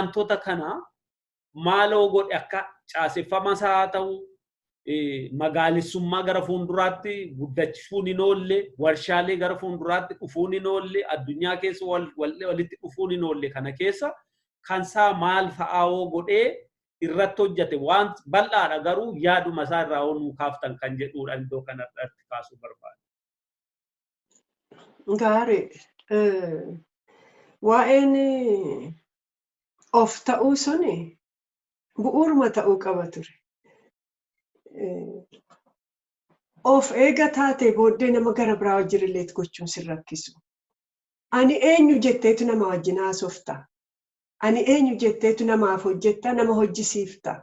Wantoota kana maaloo godhe akka caaseffama isaa haa ta'u, magaalessummaa gara fuulduraatti guddachuun hin oolle, warshaalee gara fuulduraatti dhufuun hin oolle, addunyaa keessa walitti dhufuun hin oolle, kana keessa kan isaa maal fa'aa hoo godhee irratti hojjete? Waan bal'aadha, garuu yaaduma isaa irraa hoo nuu kaaftan kan jedhudha iddoo kanarratti kaasuu barbaada. Gaarii. Waa'een of ta'uu suni bu'uuruma ta'uu qaba ture. Of eega taate booddee nama gara biraa wajjin relate gochuun sin rakkisu. Ani eenyu jetteetu nama wajjin haasofta. Ani eenyu jetteetu namaaf hojjetta, nama hojjisiifta.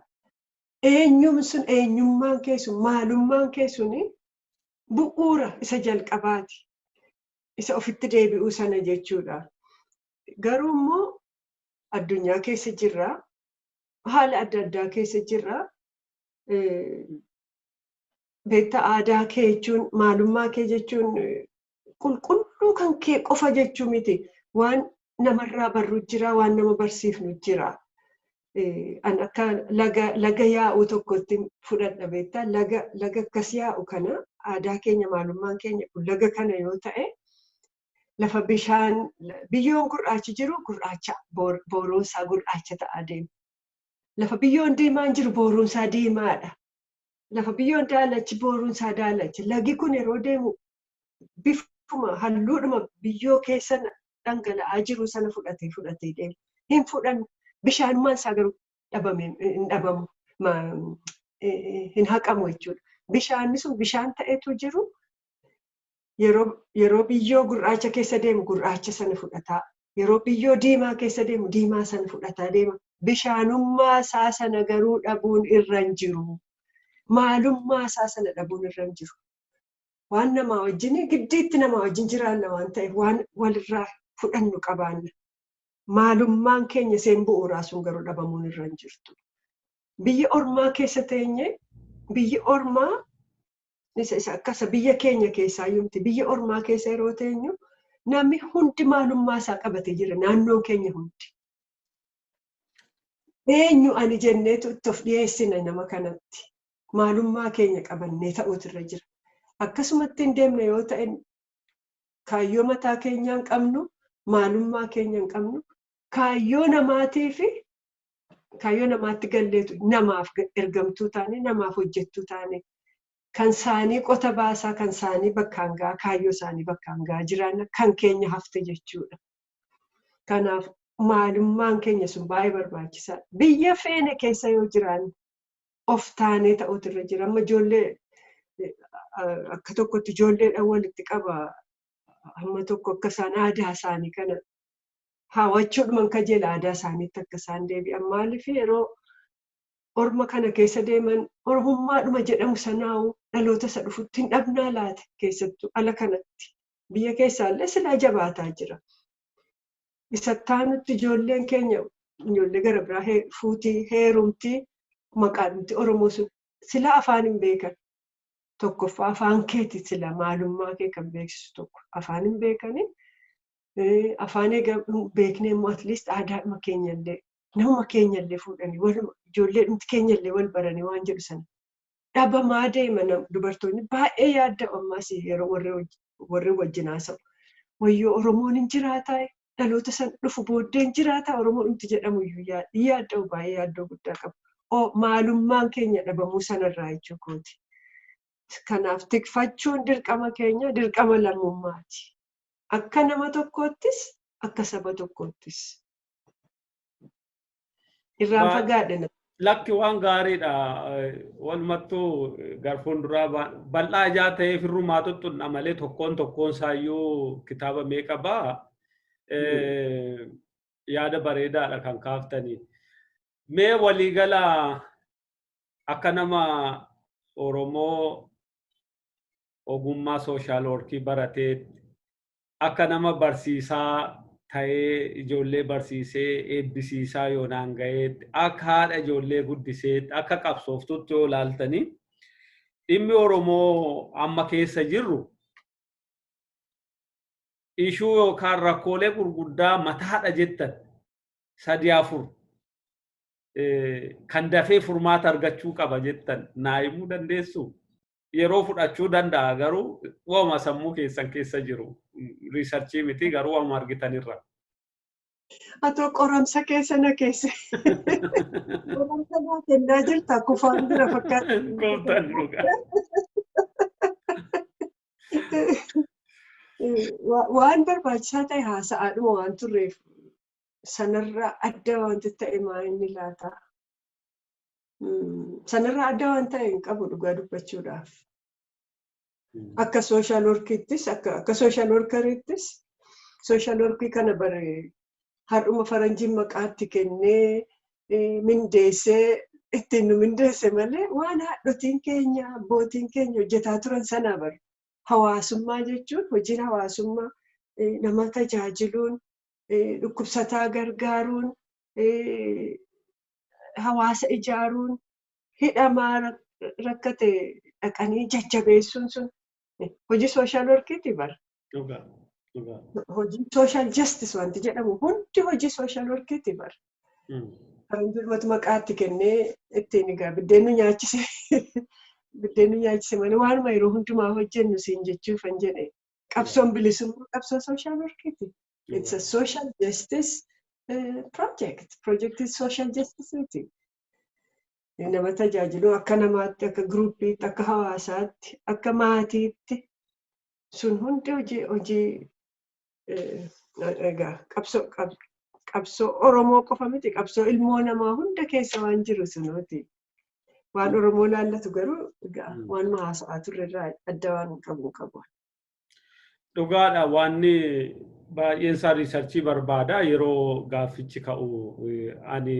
Eenyuun sun, eenyummaan kee sun, maalummaan kee suni bu'uura isa jalqabaati. Isa ofitti deebi'uu sana jechuudha. Garuu immoo addunyaa keessa jirra. Haala adda addaa keessa jirra. Beektaa, aadaa kee jechuun, maalummaa kee jechuun qulqulluu kan kee qofa jechuu miti. Waan namarraa barru jira, waan nama barsiifnu jira. An akka laga yaa'u tokkotti fudhadha, beektaa, laga akkas yaa'u kana. Aadaa keenya, maalummaan keenya kun laga kana yoo ta'e, lafa bishaan biyyoon gurraachi jiru gurraacha, booroon isaa gurraacha ta'aa deema. Lafa biyyoon diimaan jiru booroon isaa diimaadha. Lafa biyyoon daalachi booroon isaa daalacha. Lagi kun yeroo deemu bifuma halluudhuma biyyoo keessa dhangala'aa jiru sana fudhatee fudhatee deema. Hin fudhannu. Bishaanummaan isaa garuu dhabame hin dhabamu. Hin haqamu jechuudha. Bishaanni sun bishaan ta'etu jiru. Yeroo biyyoo gurraacha keessa deemu gurraacha sana fudhataa. Yeroo biyyoo diimaa keessa deemu diimaa sana fudhataa deema. Bishaanummaa isaa sana garuu dhabuun irra hin jiru. Maalummaa isaa sana dhabuun irra hin jiru. Waan namaa wajjin giddiitti namaa wajjin jiraanna waan ta'eef, waan walirraa fudhannu qabaanna. Maalummaan keenya seen bu'uuraa sun garuu dhabamuun irra hin jirtu. Biyya ormaa keessa teenye, biyyi ormaa isa akkasa biyya keenya keessaa miti, biyya ormaa keessa yeroo teenyu namni hundi maalummaa isaa qabatee jira, naannoon keenya hundi. Eenyu ani jenneetu itti of dhiyeessina nama kanatti. Maalummaa keenya qabannee ta'uutu irra jira. Akkasumatti hin deemne yoo ta'e, kaayyoo mataa keenyaa hin qabnu, maalummaa keenya hin qabnu, kaayyoo namaatii fi kaayyoo namaatti galleetu namaaf ergamtuu taane, namaaf hojjettuu taane, kan saanii qota baasaa, kan saanii bakkaan gahaa, kaayyoo isaanii bakkaan gahaa jiraanna, kan keenya hafte jechuudha. Kanaaf maalummaan keenya sun baay'ee barbaachisaadha. Biyya feene keessa yoo jiraanne of taanee ta'utu irra jira. Amma ijoollee akka tokkotti ijoolleedhaan walitti qaba. Hamma tokko akka isaan aadaa isaanii kana hawachuudhuman kajeela, aadaa isaaniitti akka isaan deebi'an. Maaliif? Yeroo orma kana keessa deeman ormummaadhuma jedhamu sanaa'u dhaloota isa dhufutti hin dhabnaa laate, keessattuu ala kanatti. Biyya keessaallee silaa jabaataa jira. Isa taanutti ijoolleen keenya ijoollee gara biraa fuutii heerumtii, maqaadhumti Oromoo sun silaa afaan hin beekan. Tokkoffaa afaan keeti sila maalummaa kee kan beeksisu tokko, afaan hin beekani. Afaan egaa beeknee immoo at least aadaadhuma keenyallee, namuma keenyallee fuudhanii, waluma ijoollee dhumti keenyallee wal baranii waan jedhu sana. Dhabamaa deema. Dubartoonni baay'ee yaadda'u ammaas yeroo warri wajjin haasa'u. Wayyoo, Oromoon hin jiraataa, dhaloota san dhufu booddee hin jiraataa Oromoon dhumti jedhamu iyyuu yaadda'u, baay'ee yaaddoo guddaa qabu. Maalummaan keenya dhabamuu sanarraa jechuu kooti. Kanaaf tikfachuun dirqama keenya, dirqama lammummaati. Akka nama tokkoottis, akka saba tokkoottis. Irraan fagaadhe. Lakki, waan gaariidha. Walumattuu gar fuulduraa bal'aa ijaa ta'ee firrumaa tuttunna malee tokkoon tokkoon isaayyuu kitaaba meeqa ba'a. Yaada bareedaadha kan kaaftanii. Mee waliigala akka nama Oromoo ogummaa social workii baratee, akka nama barsiisaa ta'ee ijoollee barsiisee eebbisiisaa yoonaan ga'eetti, akka haadha ijoollee guddiseetti, akka qabsooftutti yoo ilaaltanii, dhimmi Oromoo amma keessa jirru, issue yookaan rakkoolee gurguddaa mataadha jettan sadi afur Kan dafee furmaata argachuu qaba jettan naa himuu dandeessu? Yeroo fudhachuu danda'a, garuu waanuma sammuu keessan keessa jiru, research miti, garuu waanuma argitanirra. Atoo qoramsa keessa na keesse. Qoramsa naa kennaa jirta, kufaan bira fakkaata. Kuftan dhugaa. Waan barbaachisaa ta'e haasa'aadhuma waan turreef, sanarraa adda wanti ta'e maa inni laata? Sanarraa adda waan ta'e hin qabu, dhugaa dubbachuudhaaf. Akka social workiittis, akka social workeriittis, social workii kana bare har'uma faranjiin maqaatti kennee mindeessee ittiin nu mindeesse malee, waan haadhotiin keenya, abbootiin keenya hojjetaa turan sana bare. Hawaasummaa jechuun, hojiin hawaasummaa nama tajaajiluun, dhukkubsataa gargaaruun, hawaasa ijaaruun, hidhamaa rakkate dhaqanii jajjabeessuun sun hojii social workiiti bara. Hojii social justice wanti jedhamu hundi hojii social workiiti bara. Faranjiin maqaatti kennee ittiin egaa biddeen nu nyaachise, biddeen nu nyaachise malee, waanuma yeroo hundumaa hojjennu siin jechuufan jedhe. Qabsoon bilisummaa qabsoo social workiiti. It's a social justice project. Project is social justice. Nama tajaajilu akka namaatti, akka groupiitti, akka hawaasaatti, akka maatiitti, sun hundi hojii egaa qabsoo Oromoo qofa miti, qabsoo ilmoo namaa hunda keessa waan jiru sunuuti. Waan Oromoo laallatu garuu egaa waan haasa'aa turre irraa adda waan qabu qabu. Dhugaadha, wanni baay'een isaa research barbaada. Yeroo gaaffichi ka'u ani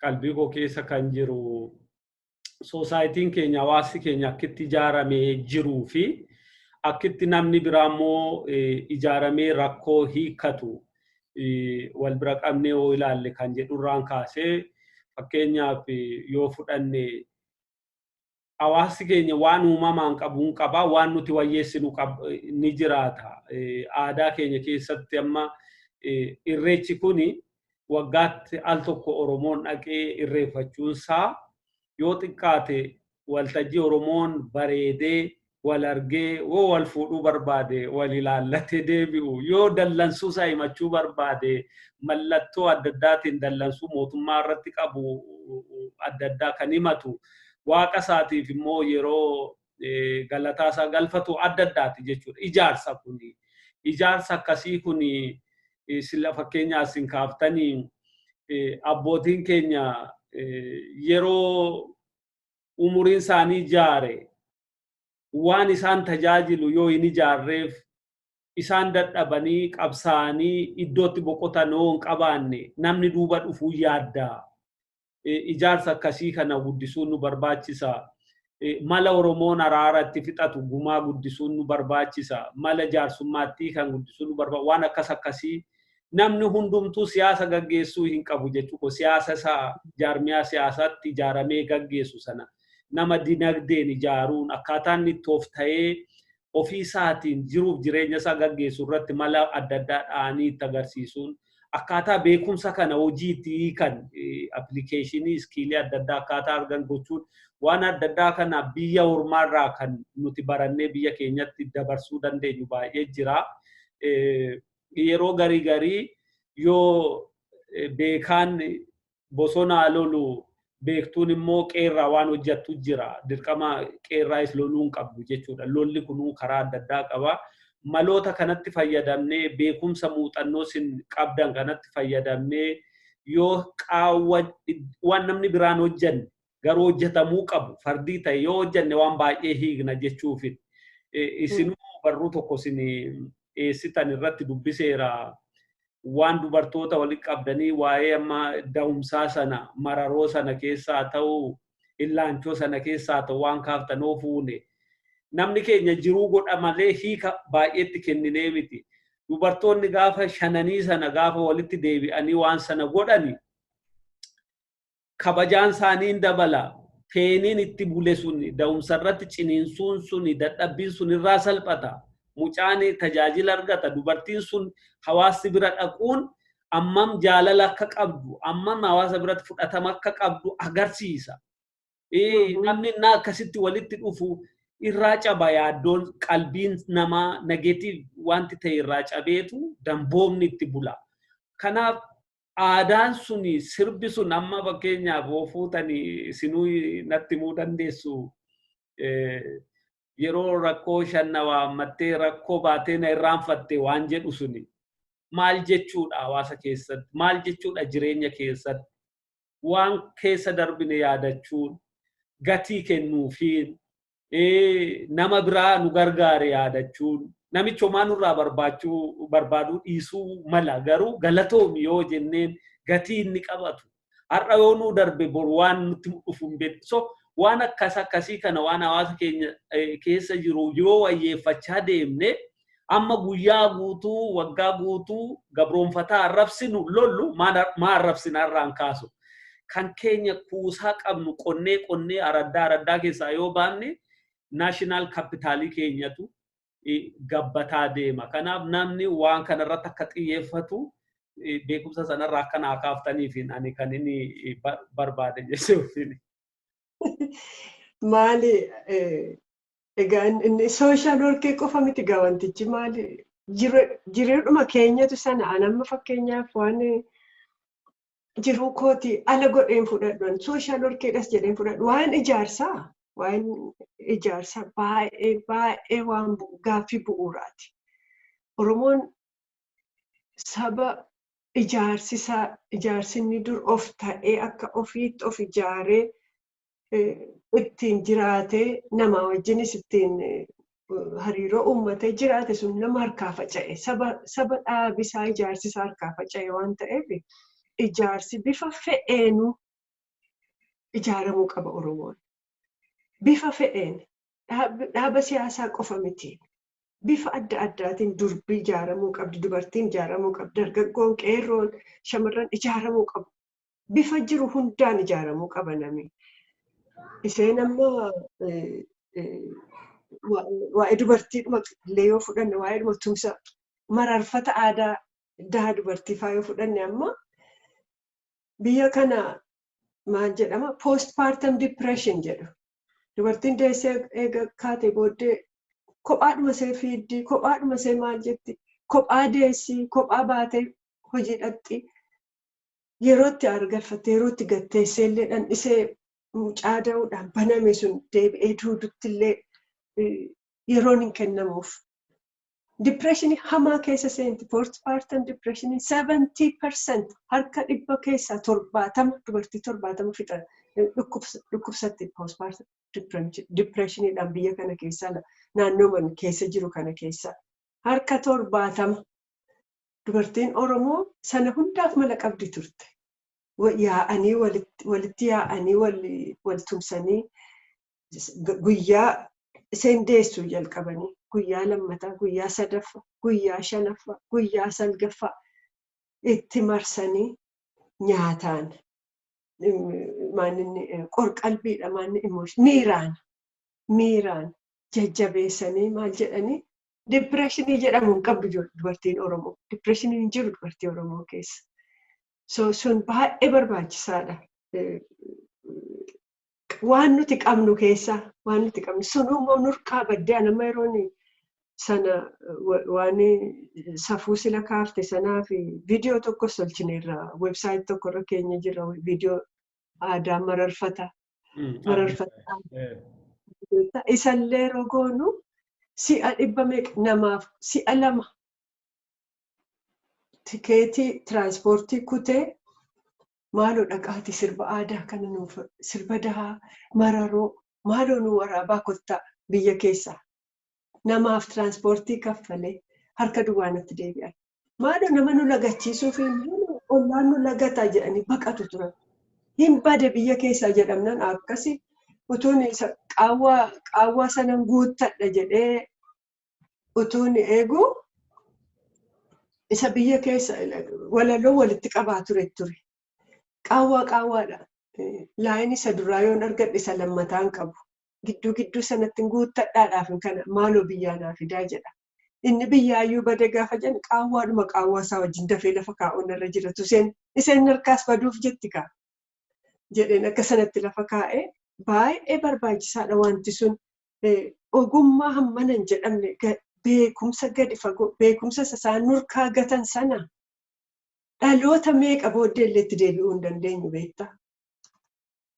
qalbii koo keessa kan jiru, societyn keenya, hawaasni keenya akkitti ijaaramee jiruu fi akkitti namni biraa immoo ijaaramee rakkoo hiikkatu wal bira qabnee yoo ilaalle kan jedhurraan kaasee, fakkeenyaaf yoo fudhanne, hawaasni keenya waan uumamaan qabuun qaba, waan nuti wayyeessinu ni jiraata. Aadaa keenya keessatti amma irreechi kuni waggaatti al tokko Oromoon dhaqee irreeffachuunsaa, yoo xiqqaate waltajjii Oromoon bareedee wal argee, yoo wal fuudhuu barbaade wal ilaallatee deebi'u, yoo dallansuu isaa himachuu barbaade mallattoo adda addaatiin dallansuu mootummaa irratti qabu adda addaa kan himatu, waaqa isaatiif immoo yeroo galataa isaa galfatu adda addaati jechuudha. Ijaarsa kuni. Ijaarsa akkasii kuni sila fakkeenyaa isin kaaftanii, abbootiin keenya yeroo umuriin isaanii ijaare waan isaan tajaajilu yoo hin ijaarreef, isaan dadhabanii qabsaa'anii iddootti boqotan yoo hin qabaanne, namni duuba dhufuu yaadda. Ijaarsa akkasii kana guddisuun nu barbaachisa. Mala Oromoon araara itti fixatu, gumaa guddisuun nu barbaachisa. Mala jaarsummaattii kan guddisuun nu barbaachisa. Waan akkas akkasii, namni hundumtuu siyaasa gaggeessuu hin qabu jechuudha. Siyaasa isaa jaarmiyaa siyaasaatti ijaaramee gaggeessu sana nama dinagdeen ijaaruun, akkaataa inni toofta'ee ofii isaatiin jiruuf jireenya isaa gaggeessu irratti mala adda addaa dha'anii itti agarsiisuun, akkaataa beekumsa kana hojiitti hiikan, application skill adda addaa akkaataa argan gochuun, waan adda addaa kana biyya ormaarraa kan nuti barannee biyya keenyatti dabarsuu dandeenyu baay'ee jira. Yeroo garii garii yoo beekaan bosonaa lolu, beektuun immoo qeerraa waan hojjettu jira. Dirqama qeerraas loluu hin qabdu jechuudha. Lolli kunuu karaa adda addaa qaba. Maloota kanatti fayyadamnee, beekumsa muuxannoo isin qabdan kanatti fayyadamnee, yoo qaawwa waan namni biraan hojjenne garuu hojjetamuu qabu fardii ta'e yoo hojjenne, waan baay'ee hiikna jechuufi. Isinuu barruu tokko isin eessitan irratti dubbiseera. Waan dubartoota walitti qabdanii waa'ee amma da'umsaa sana, mararoo sana keessaa ta'u, illaanchoo sana keessaa ta'u, waan kaaftanoo fuune. Namni keenya jiruu godha malee hiika baay'eetti kenninee miti. Dubartoonni gaafa shananii sana gaafa walitti deebi'anii waan sana godhani, kabajaan isaanii hin dabala. Painiin itti bule sun, da'umsa irratti ciniinsuun sun, dadhabbiin sun irraa salphata. Mucaan tajaajila argata. Dubartiin sun hawaasni bira dhaquun Ammam jaalala akka qabdu, ammam hawaasa biratti fudhatama akka qabdu agarsiisa. Namni innaa akkasitti walitti dhufu irraa caba yaaddoon qalbiin namaa negative wanti ta'e irraa cabeetu damboomni itti bula. Kanaaf aadaan suni, sirbi sun, amma fakkeenyaaf yoo fuutanii sinuu natti himuu dandeessu, yeroo rakkoo shanna waammattee rakkoo baatee na irraanfatte waan jedhu suni maal jechuudha hawaasa keessatti, maal jechuudha jireenya keessatti? Waan keessa darbine yaadachuun, gatii kennuufiin, nama biraa nu gargaare yaadachuun, namichi homaa nurraa barbaachuu barbaaduu dhiisuu mala, garuu galatoomi yoo jenneen gatii inni qabatu, har'a yoo nuu darbe boru waan nutti dhufu hin beeknu. So waan akkas akkasii kana, waan hawaasa keenya keessa jiru yoo wayyeeffachaa deemne, amma guyyaa guutuu, waggaa guutuu gabroonfataa arrabsinu, lollu maa arrabsina irraan kaasu. Kan keenya kuusaa qabnu qonnee qonnee araddaa araddaa keessaa yoo baanne, national capitalii keenyatu gabbataa deema. Kanaaf namni waan kanarratti akka xiyyeeffatu, beekumsa sanarraa akka naa kaaftaniif ani kan inni barbaade jechuudha. Maali, egaa inni social workii qofa miti gaa, wantichi maali, jireedhuma keenyatu sana. An amma fakkeenyaaf waan jiruu kooti ala godheen fudhadhu, social workiidhas jedheen fudhadhu, waan ijaarsaa baay'ee baay'ee waan gaaffii bu'uuraati. Oromoon saba ijaarsisaa, ijaarsinni dur of ta'ee akka ofiitti of ijaaree ittiin jiraatee, nama wajjinis ittiin hariiroo uummatee jiraate sun nama harkaa faca'e, saba dhaabisaa ijaarsisaa harkaa faca'e waan ta'eef, ijaarsi bifa fe'eenuu ijaaramuu qaba Oromoon. Bifa fe'een, dhaaba siyaasaa qofa miti. Bifa adda addaatiin durbi ijaaramuu qabdi, dubartiin ijaaramuu qabdi, dargaggoon, qeerroon, shamarran ijaaramuu qabu. Bifa jiru hundaan ijaaramuu qaba namni. Isheen amma waa'ee dubartiidhuma illee yoo fudhanne, waa'ee dhuma tumsa mararfata aadaa daha dubartii faa yoo fudhanne, amma biyya kana maal jedhama, postpartum depression jedhu. Dubartiin deessee eega kaate booddee kophaadhuma ishee fiiddii, kophaadhuma ishee maal jetti, kophaa deessii, kophaa baatee hojii dhaqxi. Yeroo itti argalfatte, yeroo itti gatteessee illee dhandhisee mucaa da'uudhaan baname sun deebi'ee duudutti illee yeroon hin kennamuuf. Depressionii hamaa keessa seenti. Postpartum depressionii 70%, harka 100 keessaa 70, dubartii 70 fixa dhukkubsatti postpartum depressioniidhaan biyya kana keessa, naannoo man keessa jiru kana keessa. Harka 70. Dubartiin Oromoo sana hundaaf mala qabdi turte. Yaa'anii, walitti yaa'anii, wal tumsanii, guyyaa isheen deessuu jalqabanii guyyaa lammataa, guyyaa sadaffaa, guyyaa shanaffaa, guyyaa salgaffaa itti marsanii nyaataan, qorqalbiidha, maanni miiraan jajjabeessanii, maal jedhanii, depressionii jedhamu hin qabdu dubartiin Oromoo. Depressioniin hin jiru dubartii Oromoo keessa. So sun baay'ee barbaachisaadha. Waan nuti qabnu keessaa, waan nuti qabnu sun immoo nurkaa baddee. Anamma yeroon sana waan safuu sila kaafte sanaa fi viidiyoo tokkos tolchineerra, website tokko irra keenya jira, viidiyoo aadaa mararfata. Mararfata. Isallee yeroo goonu si'a dhibba meeqa namaaf si'a lama tikeetii tiraanspoortii kutee, maaloo dhaqaati sirba aadaa kana nuuf, sirba dahaa mararoo maaloo nu waraabaa kottaa biyya keessaa. Namaaf tiraanspoortii kaffalee harka duwwaanatti deebi'an. Maaloo nama nu lagachiisuuf, ollaan nu lagataa jedhanii baqatu turan. Hin bade biyya keessaa jedhamnaan, akkasi utuun qaawwaa sanan guuttadha jedhee utuun eegu, isa biyya keessa walaloo walitti qabaa ture. Qaawwaa qaawwaadha. Lineii isa duraa yoon argadhe isa lammataan qabu. Gidduu gidduu sanatti guuttadhaadhaaf kana maaloo biyyaa naa fidaa jedha. Inni biyyaayyuu bade gaafa jedhan qaawwaadhuma qaawwaa isaa wajjin dafee lafa kaa'uun irra jiratu. Isheen harkaas baduuf jetti kaa jedheen akka sanatti lafa kaa'ee baay'ee barbaachisaadha wanti sun. Ogummaa hammana hin jedhamne, beekumsa gadi fagoo, beekumsa isaan nurkaa gatan sana dhaloota meeqa booddee illee itti deebi'uu hin dandeenyu beektaa.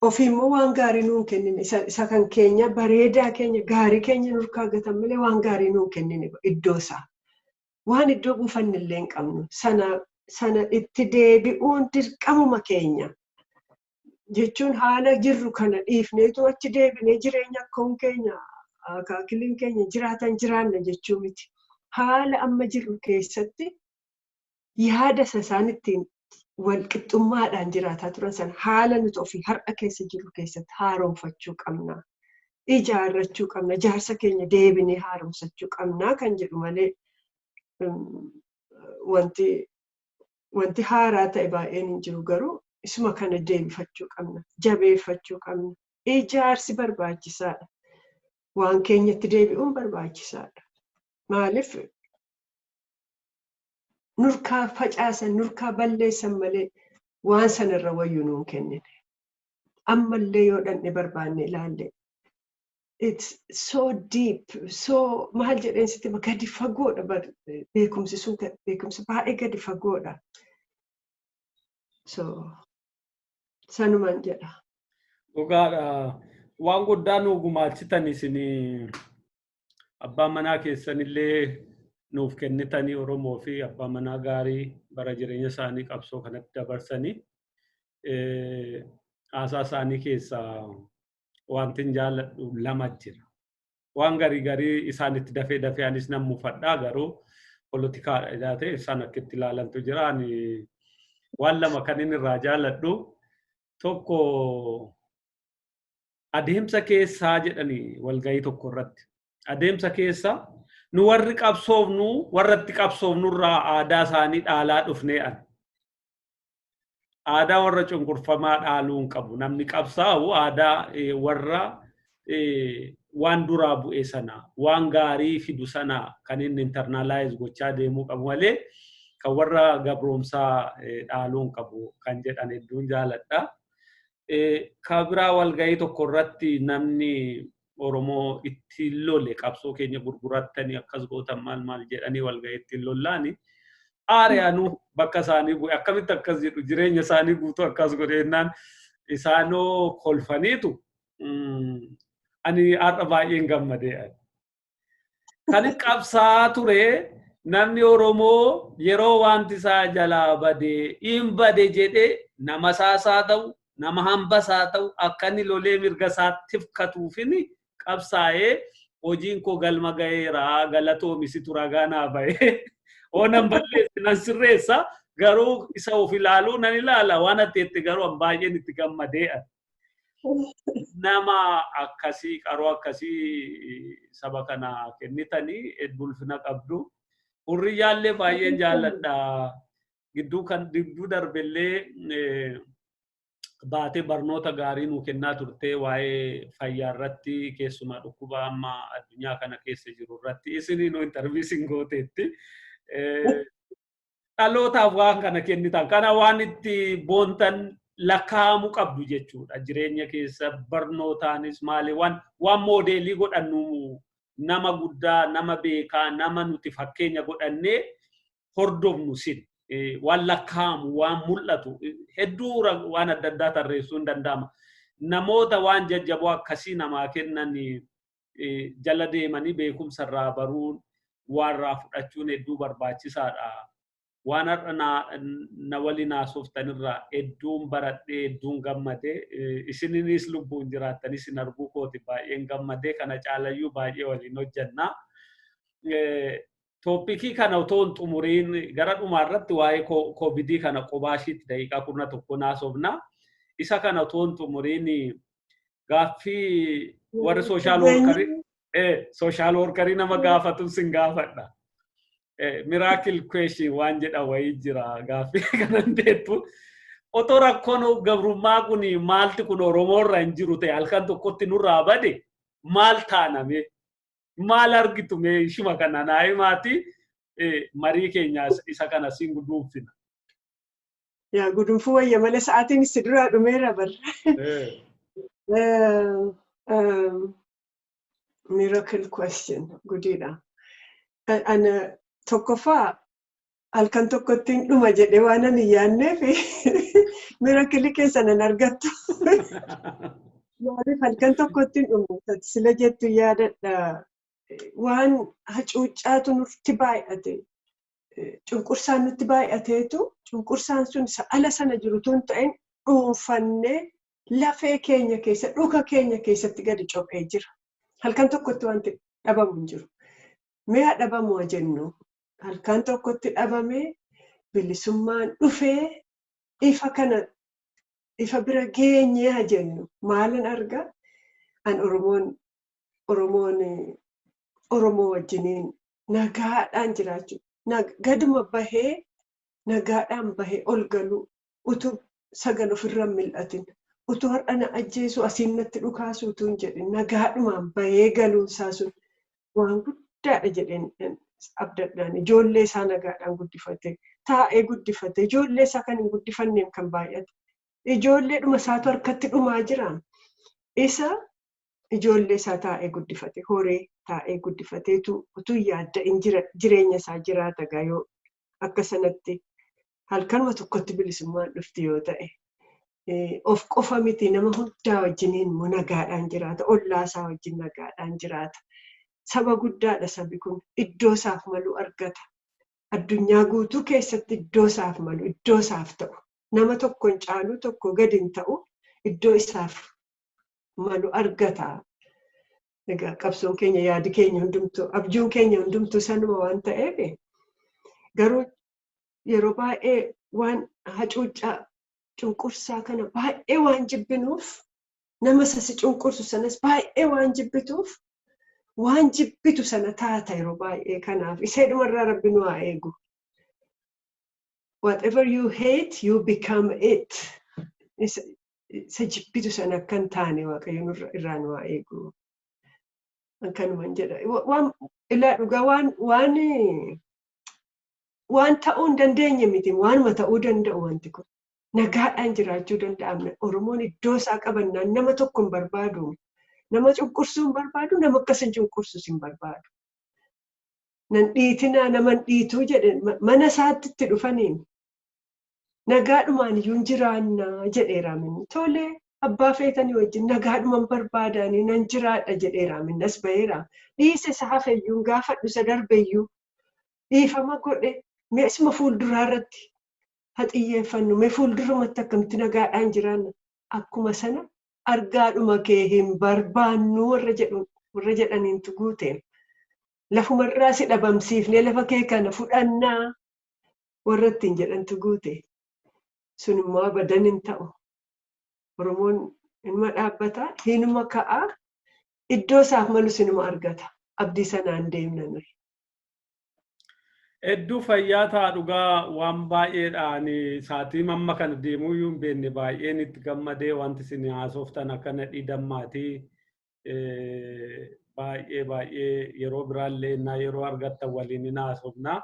Ofiimmoo waan gaarii nuun kennine, isa kan keenya bareedaa keenya gaarii keenya nurkaa gatan malee waan gaarii nuun kennine iddoo isaa. Waan iddoo buufanne illee hin qabnu. Sana itti deebi'uun dirqamuma keenya. Jechuun haala jirru kana dhiifneetu achi deebinee jireenya akkoon keenya akaakiliin keenya jiraatan jiraanna jechuu miti. Haala amma jirru keessatti yaada isaan ittiin walqixxummaadhaan jiraataa turan sana haala nuti ofii har'a keessa jirru keessatti haaromfachuu qabna. Ijaarrachuu qabna. Ijaarsa keenya deebinee haaromsachuu qabna kan jedhu malee wanti haaraa ta'e baay'een hin jiru, garuu isuma kana deebifachuu qabna. Jabeeffachuu qabna. Ijaarsi barbaachisaadha. Waan keenyatti deebi'uun barbaachisaadha. Maaliif nurkaa facaasan, nurkaa balleessan malee waan sanarra wayyuu nuun kennine. Ammallee yoo dhandhe barbaanne ilaalle, it's so deep, so maal jedheen sitti, gadi fagoodha beekumsi sun, beekumsi baay'ee gadi fagoodha. So sanumaan jedha. Dhugaadha. Waan guddaa nu gumaachitan isin, abbaa manaa keessanillee nuuf kennitanii, Oromoo fi abbaa manaa gaarii bara jireenya isaanii qabsoo kanatti dabarsanii. Haasaa isaanii keessaa wanti hin jaalladhu lama jira. Waan garii garii isaan itti dafee dafee anis nan mufadhaa, garuu poolitikaadha ta'e isaan akka itti ilaalantu jira. Ani waan lama kan inni irraa jaalladhu, tokko adeemsa keessaa jedhanii walgahii tokko irratti. Adeemsa keessa nu warri qabsoofnu warra itti qabsoofnurraa aadaa isaanii dhaalaa dhufnee an. Aadaa warra cunqurfamaa dhaaluu hin qabu. Namni qabsaa'u aadaa warra waan duraa bu'e sana, waan gaarii fidu sana kan inni internalize gochaa deemuu qabu malee kan warra gabroomsaa dhaaluu hin qabu kan jedhan hedduun jaaladha. Ka biraa, walgahii tokko irratti namni Oromoo ittiin lole, qabsoo keenya gurgurattanii akkas gootan maal maal jedhanii walgahii ittiin lollaani. Aariyaanuu bakka isaanii bu'e, akkamitti akkas jedhu, jireenya isaanii guutuu akkas godheennaan isaanoo kolfaniitu, ani har'a baay'een gammadee. Kan qabsaa ture namni Oromoo yeroo wanti isaa jalaa badee hin bade jedhee, nama isaasaa ta'u, nama hambasaa ta'u, akka inni lolee mirga isaa tifkatuufini qabsaa'ee, hojiin koo galma ga'eera, galatoomi, ragaa naa ba'ee, oonan balleesse nan sirreessa, garuu isa of ilaaluu nan ilaala waan ati jette, garuu an baay'een itti gammadee. Nama akkasii, qaroo akkasii saba kana kennitanii hedduu ulfina qabdu. Hurriyyaallee baay'een jaalladha. Gidduu kan gidduu darbellee baatee barnoota gaarii nuu kennaa turte waa'ee fayyaa irratti, keessumaa dhukkuba amma addunyaa kana keessa jiru irratti isinii nu interview isin gooteetti. Dhalootaaf waan kana kennitan kana waan itti boontan lakkaa'amuu qabdu jechuudha. Jireenya keessa barnootaanis maali, waan moodeelii godhannu, nama guddaa, nama beekaa, nama nuti fakkeenya godhannee hordofnu sin. Waan lakkaa'amu, waan mul'atu hedduu, waan adda addaa tarreessuu hin danda'ama. Namoota waan jajjaboo akkasii namaa kennan jala deemanii beekumsa irraa baruun, waan irraa fudhachuun hedduu barbaachisaadha. Waan har'a na waliin haasoftanirraa hedduun baradhee, hedduun gammadee, isininis lubbuun jiraattanis isin arguu kooti baay'een gammadee, kana caalayyuu baay'ee waliin hojjannaa. Topicii kana otoo hin xumuriin gara dhumaa irratti waa'ee koovidii kana qobaashiitti daqiiqaa 11 haasofna. Isa kana otoo hin xumuriin gaaffii warri social workerii nama gaafatu sin gaafadha. Miracle question waan jedha wayii jira, gaaffii kanan beektu. Otoo rakkoon gabrummaa kun maalti kun Oromoo irra hin jiru ta'e, halkan tokkotti nurraa bade, maal taaname? Maal argitu mee ishuma kana naa himaati, marii keenya isa kana siin guduunfina. Yaa, gudunfuu wayya malee sa'aatiin si duraa dhumeera barra. Miracle question gudiidha. Ana tokkoffaa halkan tokkotti hin dhuma jedhee waan ani hin yaadneef miracle keessa nan argattu. Maaliif halkan tokkotti hin dhumu? Sila jettu yaadadha. Waan hacuuccaatu nutti baay'ate. Cunqursaan nutti baay'ateetu, cunqursaan sun isa ala sana jiru tun ta'in dhuunfannee lafee keenya keessa, dhuka keenya keessatti gadi cophee jira. Halkan tokkotti wanti dhabamu hin jiru. Mi'a dhabamu jennu, halkan tokkotti dhabamee bilisummaan dhufee ifa kana ifa bira geenyee haa jennu, maalin argaa? An Oromoon Oromoo wajjiniin nagaadhaan jiraachuu, gaduma bahee nagaadhaan bahee ol galuu, utuu sagal ofirra hin mil'atin, utuu har'a na ajjeesu, asiin natti dhukaasu utuu hin jedhin, nagaadhumaan bahee galuun isaa sun waan guddaadha jedheen abdadhaan. Ijoollee isaa nagaadhaan guddifate, taa'ee guddifate. Ijoollee isaa kan hin guddifanneem kan baay'ate, ijoolleedhuma isaatu harkatti dhumaa jira. Isa ijoollee isaa taa'ee guddifate, horee taa'ee guddifateetu utuu yaadda'in jireenya isaa jiraata. Gaayoo akka sanatti halkanuma tokkotti bilisummaan dhufti yoo ta'e, of qofa miti, nama hundaa wajjiniin immoo nagaadhaan jiraata. Ollaa isaa wajjin nagaadhaan jiraata. Saba guddaadha sabi kun, iddoo isaaf malu argata. Addunyaa guutuu keessatti iddoo isaaf malu, iddoo isaaf ta'u, nama tokko hin caalu, tokko gadi hin ta'u, iddoo isaaf malu argata. Egaa qabsoon keenya, yaadi keenya hundumtuu, abjuun keenya hundumtuu sanuma waan ta'eef, garuu yeroo baay'ee waan hacuuccaa cunqursaa kana baay'ee waan jibbinuuf, nama sasi cunqursu sanas baay'ee waan jibbituuf, waan jibbitu sana taata yeroo baay'ee. Kanaaf isheedhumarraa Rabbi nu haa eegu. Whatever you hate, you become it. Isa jibbitu sana akka hin taane Waaqayyo irraa nu haa eegu. Kanuman jedha. Waan ilaa dhugaa waan ta'uu hin dandeenye miti, waanuma ta'uu danda'u wanti kun. Nagaadhaan jiraachuu danda'amna. Oromoon iddoo isaa qabannaan nama tokko hin barbaadu. Nama cunqursuu hin barbaadu, nama akkas hin cunqursus hin barbaadu. Nan dhiitinaa, nama hin dhiituu jedhe, mana isaatti itti dhufaniin. Nagaadhumaan iyyuu hin jiraannaa jedheera minni. Tolee, abbaa feetanii wajjin nagaadhumaan barbaadanii nan jiraadha jedheera minni, as baheera. Dhiise, isa hafeyyuu gaafadhu, isa darbeyyuu dhiifama godhe. Mee isuma fuulduraa irratti haa xiyyeeffannu, mee fuuldurumatti akkamitti nagaadhaan jiraanna, akkuma sana argaadhuma kee hin barbaannu warra jedhu, warra jedhaniintu guute. Lafumarraa si dhabamsiifnee lafa kee kana fudhannaa warra ittiin jedhantu guute. Sun immoo abadan hin ta'u. Oromoon inuma dhaabbata, hinuma ka'a, iddoo isaaf malus inuma argata. Abdii sanaan deemna nuyi. Hedduu fayyaa ta'a, dhugaa waan baay'eedhaan sa'aatii amma kana deemuu iyyuu hin beekne. Baay'een itti gammadee. Wanti isin haasoftan akka nadhii dammaatii. Baay'ee baay'ee yeroo biraallee innaa yeroo argattan waliin hin haasofna.